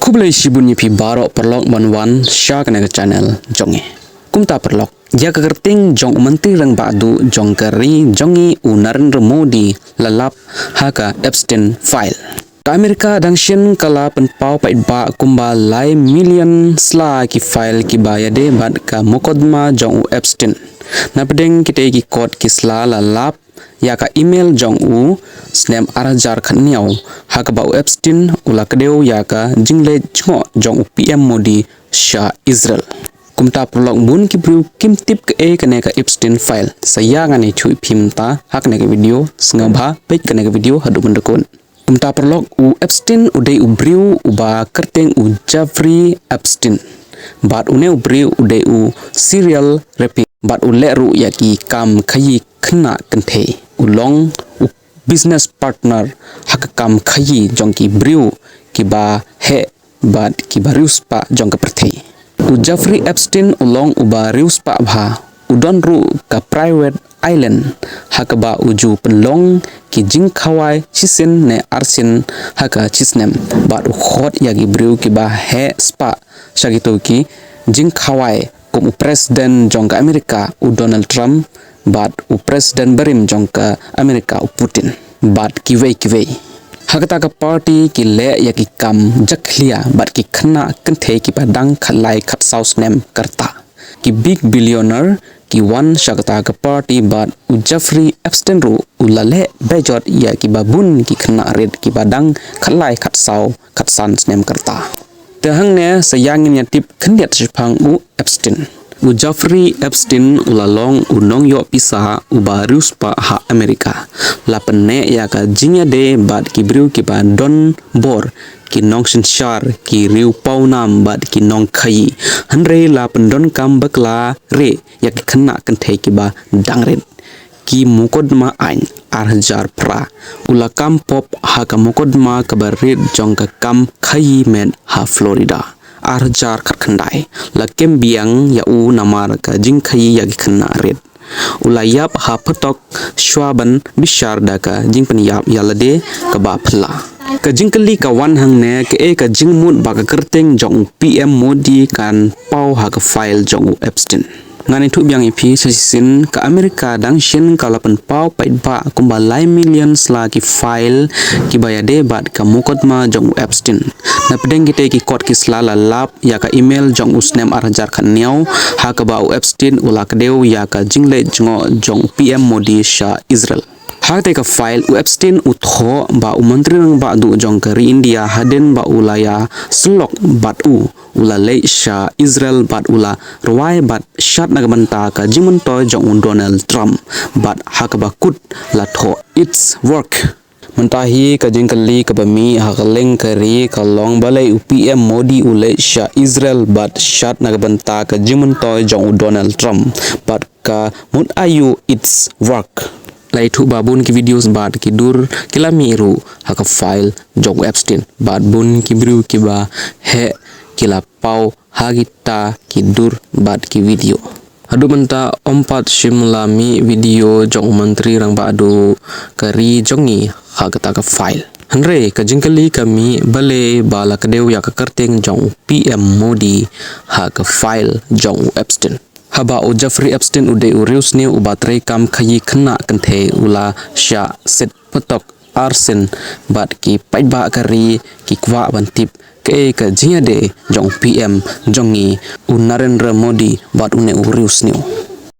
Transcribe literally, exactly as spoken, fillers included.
Khublei shibun ïa phi baroh paralok ban wan sha kane ka channel jong ngi. Kumta paralok, ïa ka kyrteng jong u Myntri Rangbah Duh jong ka ri jong ngi u Narendra Modi la lap ha ka Epstein file. Ka Amerika dang shen ka la pynpaw paidbah kumba lai million sla ki file kiba ïadei bad ka mukotduma jong u Epstein. Na pdeng kitei ki kot ki sla la lap ïa ka email jong u snem ar hajar khatñiew, ha kaba u Epstein u la kdew ïa ka jingleit jngoh jong u P M Modi sha Israel. Kumta paralok, bun ki briew kim tip kaei kane ka Epstein file. Sa ïa ngan ïathuh ïa phi mynta ha kane ka video, sngewbha peit kane ka video haduh ban da kut. Kumta paralok, u Epstein u dei u briew uba kyrteng u Jeffrey Epstein. Bad une u briew u dei u serial rapist. Bad u leh ruh ïa ki kam khaïi khynnah kynthei. U long u business partner ha ka kam khaïi jong ki briew kiba heh bad kiba riewspah jong ka pyrthei. U Jeffrey Epstein u long uba riewspah bha, u don ruh ka private island ha kaba u ju pynlong ki jingkhawai shisien ne arsien ha ka shisnem, bad u khot ïa ki briew kiba heh spah sha kito ki jingkhawai, kum u President jong ka Amerika u Donald Trump, bad u President barim jong ka Amerika u Putin, bad kiwei kiwei. Ha kata ka party ki leh ïa ki kam jakhlia bad ki khynnah kynthei kiba dang khatlai khatsaw snem ka rta. Ki big billionaire ki wan sha kata ka party bad u Jeffrey Epstein ruh u la leh bejot ïa kiba bun ki khynnah rit kiba dang khatlai khatsaw khatsan snem ka rta. Te hangne sa ïa ngin ïa tip khyndiat shaphang u Epstein. U Jeffrey Epstein u la long u nongïoh pisa uba riewspah ha Amerika. La pynneh ïa ka jingïadei bad ki briew kiba don bor, ki nongsynshar, ki riew pawnam bad ki nongkhaïi. Hynrei la pyndonkam bakla rieh ïa ki khynnah kynthei kiba dang rit. Ki mukotduma aiñ ar hajar phra. U la kam pop ha ka mukotduma kaba rit jong ka kam khaïi met ha Florida. Ar hajar khatkhyndai. La kem biang ïa u namar ka jingkhaïi ïa ki khynnah rit. U la ïap ha phytok shuwa ban bishar da ka jingpynïap ïalade kaba phylla. Ka jingkylli ka wan hangne, kaei ka jingmut ba ka kyrteng jong u P M Modi kan paw ha ka file jong u Epstein. Ngan ïathuh biang ïa phi sa shisien, ka Amerika dang shen ka la pynpaw paidbah kumba lai million sla ki file kiba ïadei bad ka mukotduma jong u Epstein. Na pdeng kitei ki kot ki sla la lap ïa ka email jong u snem ar hajar khatñiew, ha kaba u Epstein u la kdew ïa ka jingleit jngoh jong u P M Modi sha Israel. Ha katei ka file u Epstein u thoh ba u Myntri Rangbah Duh jong ka ri India hadien ba u la ïa syllok bad u, u la leit sha Israel bad u la rwai bad shad na ka bynta ka jingmyntoi jong u Donald Trump, bad ha kaba kut la thoh "It's work". Mynta hi ka jingkylli kaba mih ha ka lyngkha ri ka long, balei u P M Modi u leit sha Israel bad shad na ka bynta ka jingmyntoi jong u Donald Trump, bad ka mut aiu "It's work". La ïathuh ba bun ki videos bad ki dur ki la mih ruh ha ka file jong u Epstein, bad bun ki briew kiba heh ki la paw ha kita ki dur bad ki video. Haduh mynta ym pat shym la mih video jong u Myntri Rangbah Duh ka ri jong ngi ha kata ka file. Hynrei ka jingkylli ka mih, balei ba la kdew ïa ka kyrteng jong u P M Modi ha ka file jong u Epstein? Haba u Jeffrey Epstein u dei u riewsniew uba trei kam khaïi khynnah kynthei, u la shah siat phytok arsien, bad ki paidbah ka ri ki kwah ban tip kaei ka jingïadei jong u P M jong ngi u Narendra Modi bad une u riewsniew.